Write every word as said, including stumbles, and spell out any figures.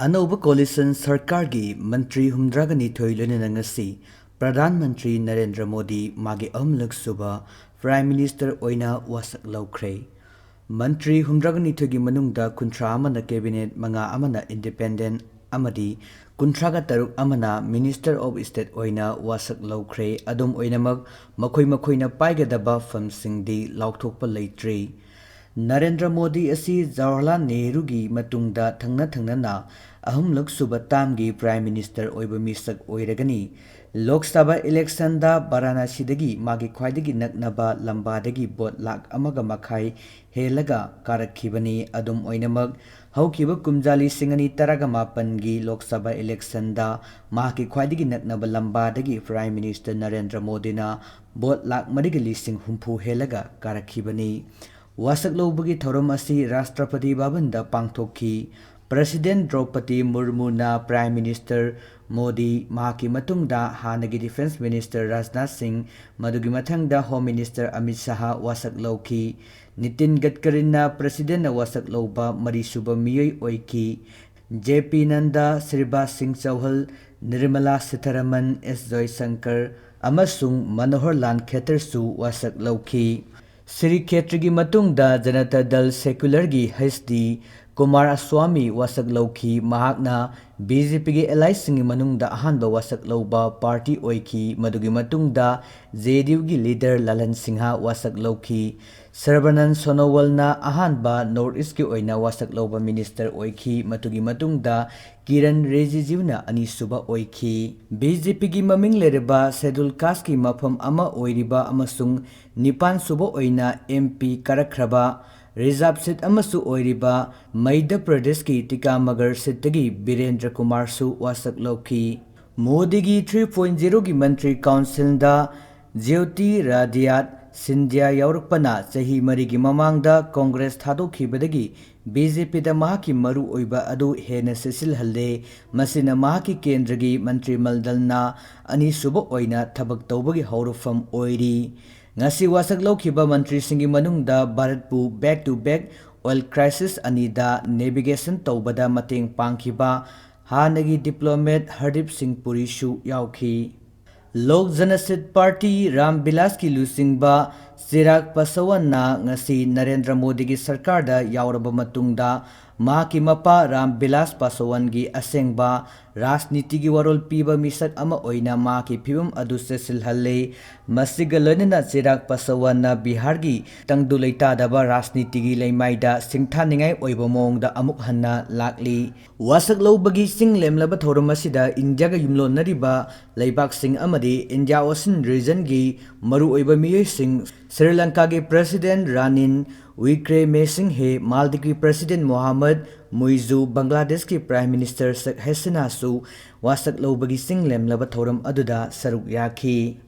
ꯑꯅꯧꯕ ꯀꯣꯂꯤꯁꯟ ꯁꯔꯀꯥꯔꯒꯤ ꯃꯟꯇ꯭ꯔꯤ ꯍꯨꯝꯗ꯭ꯔꯥꯒ ꯅꯤꯊꯣꯏ ꯂꯣꯏꯅꯅ ꯉꯁꯤ ꯄ꯭ꯔꯙꯥꯟ ꯃꯟꯇ꯭ꯔꯤ ꯅꯔꯦꯟꯗ꯭ꯔ ꯃꯣꯗꯤ ꯃꯥꯒꯤ ꯑꯍꯨꯝꯂꯛ ꯁꯨꯕ ꯄ꯭ꯔꯥꯏꯝ ꯃꯤꯅꯤꯁꯇꯔ ꯑꯣꯏꯅ ꯋꯥꯁꯛ ꯂꯧꯈ꯭ꯔꯦ꯫ ꯃꯟꯇ꯭ꯔꯤ ꯍꯨꯝꯗ꯭ꯔꯥꯒ ꯅꯤꯊꯣꯏꯒꯤ ꯃꯅꯨꯡꯗ ꯀꯨꯟꯊ꯭ꯔꯥ ꯑꯃꯅ ꯀꯦꯕꯤꯅꯦꯠ, ꯃꯉꯥ ꯑꯃꯅ ꯏꯟꯗꯤꯄꯦꯟꯗꯦꯟꯠ ꯑꯃꯗꯤ ꯀꯨꯟꯊ꯭ꯔꯥꯒ ꯇꯔꯨꯛ ꯑꯃꯅ ꯃꯤꯅꯤꯁꯇꯔ ꯑꯣꯐ ꯁ꯭ꯇꯦꯠ ꯑꯣꯏꯅ ꯋꯥꯁꯛ ꯂꯧꯈ꯭ꯔꯦ꯫ ꯑꯗꯨꯝ ꯑꯣꯏꯅꯃꯛ, ꯃꯈꯣꯏ ꯃꯈꯣꯏꯅ ꯄꯥꯏꯒꯗꯕ ꯐꯝꯁꯤꯡꯗꯤ ꯂꯥꯎꯊꯣꯛꯄ ꯂꯩꯇ꯭ꯔꯤ꯫ ꯅꯔꯦꯟꯗ꯭ꯔ ꯃꯣꯗꯤ ꯑꯁꯤ ꯖꯋꯥꯍꯔꯂꯥꯜ ꯅꯦꯍꯔꯨꯒꯤ ꯃꯇꯨꯡꯗ ꯊꯪꯅ ꯊꯪꯅꯅ ꯑꯍꯨꯝꯂꯛ ꯁꯨꯕ ꯇꯥꯝꯒꯤ ꯄ꯭ꯔꯥꯏꯝ ꯃꯤꯅꯤꯁꯇꯔ ꯑꯣꯏꯕ ꯃꯤꯁꯛ ꯑꯣꯏꯔꯒꯅꯤ꯫ ꯂꯣꯛ ꯁꯚꯥ ꯏꯂꯦꯛꯁꯟꯗ ꯕꯥꯔꯥꯅꯥꯁꯤꯗꯒꯤ ꯃꯥꯒꯤ ꯈ꯭ꯋꯥꯏꯗꯒꯤ ꯅꯛꯅꯕ ꯂꯝꯕꯥꯗꯒꯤ ꯚꯣꯠ ꯂꯥꯈ ꯑꯃꯒ ꯃꯈꯥꯏ ꯍꯦꯜꯂꯒ ꯀꯥꯔꯛꯈꯤꯕꯅꯤ꯫ ꯑꯗꯨꯝ ꯑꯣꯏꯅꯃꯛ, ꯍꯧꯈꯤꯕ ꯀꯨꯝꯖꯥ ꯂꯤꯁꯤꯡ ꯑꯅꯤ ꯇꯔꯥꯒ ꯃꯥꯄꯟꯒꯤ ꯂꯣꯛ ꯁꯚꯥ ꯏꯂꯦꯛꯁꯟꯗ ꯃꯍꯥꯛꯀꯤ ꯈ꯭ꯋꯥꯏꯗꯒꯤ ꯅꯛꯅꯕ ꯂꯝꯕꯥꯗꯒꯤ ꯄ꯭ꯔꯥꯏꯝ ꯃꯤꯅꯤꯁꯇꯔ ꯅꯔꯦꯟꯗ꯭ꯔ ꯃꯣꯗꯤꯅ ꯚꯣꯠ ꯂꯥꯈ ꯃꯔꯤꯒ ꯂꯤꯁꯤꯡ ꯍꯨꯝꯐꯨ ꯍꯦꯜꯂꯒ ꯀꯥꯔꯛꯈꯤꯕꯅꯤ꯫ ꯋꯥꯁꯛ ꯂꯧꯕꯒꯤ ꯊꯧꯔꯝ ꯑꯁꯤ ꯔꯥꯁꯇ꯭ꯔꯄꯇꯤ ꯚꯕꯟꯗ ꯄꯥꯡꯊꯣꯛꯈꯤ꯫ ꯄ꯭ꯔꯁꯤꯗꯦꯟꯠ ꯗ꯭ꯔꯧꯄꯗꯤ ꯃꯨꯔꯃꯨꯅ ꯄ꯭ꯔꯥꯏꯝ ꯃꯤꯅꯤꯁꯇꯔ ꯃꯣꯗꯤ, ꯃꯍꯥꯛꯀꯤ ꯃꯇꯨꯡꯗ ꯍꯥꯟꯅꯒꯤ ꯗꯤꯐꯦꯟꯁ ꯃꯤꯅꯤꯁꯇꯔ ꯔꯥꯖꯅꯥꯊ ꯁꯤꯡ, ꯃꯗꯨꯒꯤ ꯃꯊꯪꯗ ꯍꯣꯝ ꯃꯤꯅꯤꯁꯇꯔ ꯑꯃꯤꯠ ꯁꯥꯍ ꯋꯥꯁꯛ ꯂꯧꯈꯤ꯫ ꯅꯤꯇꯤꯟ ꯒꯗꯀꯔꯤꯅ ꯄ꯭ꯔꯁꯤꯗꯦꯟꯠꯅ ꯋꯥꯁꯛ ꯂꯧꯕ ꯃꯔꯤꯁꯨꯕ ꯃꯤꯑꯣꯏ ꯑꯣꯏꯈꯤ꯫ ꯖꯦ ꯄꯤ ꯅꯟꯗ, ꯁ꯭ꯔꯤꯕꯥꯁ ꯁꯤꯡ ꯆꯧꯍꯜ, ꯅꯤꯔꯃꯂꯥ ꯁꯤꯊꯥꯔꯥꯃꯟ, ꯑꯦꯁ ꯖꯣꯏꯁꯪꯀꯔ ꯑꯃꯁꯨꯡ ꯃꯅꯣꯍꯔ ꯂꯥꯜ ꯈꯦꯇꯔꯁꯨ ꯋꯥꯁꯛ ꯂꯧꯈꯤ꯫ ꯁ꯭ꯔꯤ ꯈꯦꯇ꯭ꯔꯤꯒꯤ ꯃꯇꯨꯡꯗ ꯖꯅꯇꯥ ꯗꯜ ꯁꯦꯀ꯭ꯌꯨꯂꯔꯒꯤ ꯍꯩꯆ ꯗꯤ ꯀꯨꯃꯥꯔ ꯑꯁ꯭ꯋꯥꯃꯤ ꯋꯥꯁꯛ ꯂꯧꯈꯤ꯫ ꯃꯍꯥꯛꯅ ꯕꯤ ꯖꯦ ꯄꯤꯒꯤ ꯑꯦꯂꯥꯏꯁꯤꯡꯒꯤ ꯃꯅꯨꯡꯗ ꯑꯍꯥꯟꯕ ꯋꯥꯁꯛ ꯂꯧꯕ ꯄꯥꯔꯇꯤ ꯑꯣꯏꯈꯤ꯫ ꯃꯗꯨꯒꯤ ꯃꯇꯨꯡꯗ ꯖꯦ ꯗꯤ ꯌꯨꯒꯤ ꯂꯤꯗꯔ ꯂꯂꯟ ꯁꯤꯡꯍ ꯋꯥꯁꯛ ꯂꯧꯈꯤ꯫ ꯁꯔꯕꯥꯅꯟ ꯁꯣꯅꯣꯋꯥꯜꯅ ꯑꯍꯥꯟꯕ ꯅꯣꯔꯠ ꯏꯁ꯭ꯠꯀꯤ ꯑꯣꯏꯅ ꯋꯥꯁꯛ ꯂꯧꯕ ꯃꯤꯅꯤꯁꯇꯔ ꯑꯣꯏꯈꯤ꯫ ꯃꯗꯨꯒꯤ ꯃꯇꯨꯡꯗ ꯀꯤꯔꯟ ꯔꯤꯖꯤꯖꯨꯅ ꯑꯅꯤꯁꯨꯕ ꯑꯣꯏꯈꯤ꯫ ꯕꯤ ꯖꯦ ꯄꯤꯒꯤ ꯃꯃꯤꯡ ꯂꯩꯔꯕ ꯁꯦꯗꯨꯜ ꯀꯥꯁ꯭ꯠꯀꯤ ꯃꯐꯝ ꯑꯃ ꯑꯣꯏꯔꯤꯕ ꯑꯃꯁꯨꯡ ꯅꯤꯄꯥꯟ ꯁꯨꯕ ꯑꯣꯏꯅ ꯑꯦꯝ ꯄꯤ ꯀꯥꯔꯛꯈ꯭ꯔꯕ ꯔꯤꯖꯥꯔꯚ ꯁꯤꯠ ꯑꯃꯁꯨ ꯑꯣꯏꯔꯤꯕ ꯃꯩꯙ꯭ꯌ ꯄ꯭ꯔꯗꯦꯁꯀꯤ ꯇꯤꯀꯥꯃꯒꯔ ꯁꯤꯠꯇꯒꯤ ꯕꯤꯔꯦꯟꯗ꯭ꯔ ꯀꯨꯃꯥꯔꯁꯨ ꯋꯥꯁꯛ ꯂꯧꯈꯤ꯫ ꯃꯣꯗꯤꯒꯤ three point zero ꯒꯤ ꯃꯟꯇ꯭ꯔꯤ ꯀꯥꯎꯟꯁꯤꯜꯗ ꯖ꯭ꯌꯣꯇꯤꯔꯥꯗꯤꯌꯥꯠ ꯁꯤꯟꯙ꯭ꯌꯥ ꯌꯥꯎꯔꯛꯄꯅ ꯆꯍꯤ ꯃꯔꯤꯒꯤ ꯃꯃꯥꯡꯗ ꯀꯣꯡꯒ꯭ꯔꯦꯁ ꯊꯥꯗꯣꯛꯈꯤꯕꯗꯒꯤ ꯕꯤ ꯖꯦ ꯄꯤꯗ ꯃꯍꯥꯛꯀꯤ ꯃꯔꯨ ꯑꯣꯏꯕ ꯑꯗꯨ ꯍꯦꯟꯅ ꯆꯦꯠꯁꯤꯜꯍꯜꯂꯦ꯫ ꯃꯁꯤꯅ ꯃꯍꯥꯛꯀꯤ ꯀꯦꯟꯗ꯭ꯔꯒꯤ ꯃꯟꯇ꯭ꯔꯤ ꯃꯟꯗꯜꯅ ꯑꯅꯤꯁꯨꯕ ꯑꯣꯏꯅ ꯊꯕꯛ ꯇꯧꯕꯒꯤ ꯍꯧꯔꯛꯐꯝ ꯑꯣꯏꯔꯤ꯫ ꯉꯁꯤ ꯋꯥꯁꯛ ꯂꯧꯈꯤꯕ ꯃꯟꯇ꯭ꯔꯤꯁꯤꯡꯒꯤ ꯃꯅꯨꯡꯗ ꯚꯥꯔꯠꯄꯨ back to back oil crisis ꯑꯅꯤꯗ ꯅꯦꯚꯤꯒꯦꯁꯟ ꯇꯧꯕꯗ ꯃꯇꯦꯡ ꯄꯥꯡꯈꯤꯕ ꯍꯥꯟꯅꯒꯤ ꯗꯤꯄ꯭ꯂꯣꯃꯦꯠ ꯍꯔꯗꯤꯞ ꯁꯤꯡ ꯄꯨꯔꯤꯁꯨ ꯌꯥꯎꯈꯤ꯫ ꯂꯣꯛ ꯖꯅꯁꯤꯠ ꯄꯥꯔꯇꯤ ꯔꯥꯝ ꯕꯤꯂꯥꯁꯀꯤ ꯂꯨꯆꯤꯡꯕ ꯆꯤꯔꯥꯒ ꯄꯥꯁꯋꯥꯟꯅ ꯉꯁꯤ ꯅꯔꯦꯟꯗ꯭ꯔ ꯃꯣꯗꯤꯒꯤ ꯁꯔꯀꯥꯔꯗ ꯌꯥꯎꯔꯕ ꯃꯇꯨꯡꯗ ꯃꯍꯥꯛꯀꯤ ꯃꯄꯥ ꯔꯥꯝ ꯕꯤꯂꯥꯁ ꯄꯥꯁꯋꯥꯟꯒꯤ ꯑꯁꯦꯡꯕ ꯔꯥꯖꯅꯤꯇꯤꯒꯤ ꯋꯥꯔꯣꯜ ꯄꯤꯕ ꯃꯤꯁꯛ ꯑꯃ ꯑꯣꯏꯅ ꯃꯍꯥꯛꯀꯤ ꯐꯤꯕꯝ ꯑꯗꯨ ꯆꯦꯠꯁꯤꯜꯍꯜꯂꯦ꯫ ꯃꯁꯤꯒ ꯂꯣꯏꯅꯅ ꯆꯤꯔꯥꯒ ꯄꯥꯁꯋꯥꯟꯅ ꯕꯤꯍꯥꯔꯒꯤ ꯇꯪꯗꯨ ꯂꯩꯇꯥꯗꯕ ꯔꯥꯖꯅꯤꯇꯤꯒꯤ ꯂꯩꯃꯥꯏꯗ ꯁꯤꯡꯊꯥꯅꯤꯡꯉꯥꯏ ꯑꯣꯏꯕ ꯃꯑꯣꯡꯗ ꯑꯃꯨꯛ ꯍꯟꯅ ꯂꯥꯛꯂꯤ꯫ ꯋꯥꯁꯛ ꯂꯧꯕꯒꯤ ꯆꯤꯡ ꯂꯦꯝꯂꯕ ꯊꯧꯔꯝ ꯑꯁꯤꯗ ꯏꯟꯗꯤꯌꯥꯒ ꯌꯨꯝꯂꯣꯟꯅꯔꯤꯕ ꯂꯩꯕꯥꯛꯁꯤꯡ ꯑꯃꯗꯤ ꯏꯟꯗꯤꯌꯥ ꯑꯣꯁꯤꯟ ꯔꯤꯖꯟꯒꯤ ꯃꯔꯨꯑꯣꯏꯕ ꯃꯤꯑꯣꯏꯁꯤꯡ, ꯁ꯭ꯔꯤ ꯂꯪꯀꯥꯒꯤ ꯄ꯭ꯔꯦꯁꯤꯗꯦꯟ ꯔꯥꯅꯤꯟ ꯋꯤꯀ꯭ꯔꯦꯃꯦꯁꯤꯡꯍꯦ, ꯃꯥꯜꯗꯤꯞꯀꯤ ꯄ꯭ꯔꯦꯁꯤꯗꯦꯟ ꯃꯣꯍꯥꯃꯗ ꯃꯨꯏꯖꯨ, ꯕꯪꯒ꯭ꯂꯥꯗꯦꯁꯀꯤ ꯄ꯭ꯔꯥꯏꯝ ꯃꯤꯅꯤꯁꯇꯔ ꯁꯦꯈ ꯍꯁꯤꯅꯥꯁꯨ ꯋꯥꯁꯛ ꯂꯧꯕꯒꯤ ꯆꯤꯡ ꯂꯦꯝꯂꯕ ꯊꯧꯔꯝ ꯑꯗꯨꯗ ꯁꯔꯨꯛ ꯌꯥꯈꯤ꯫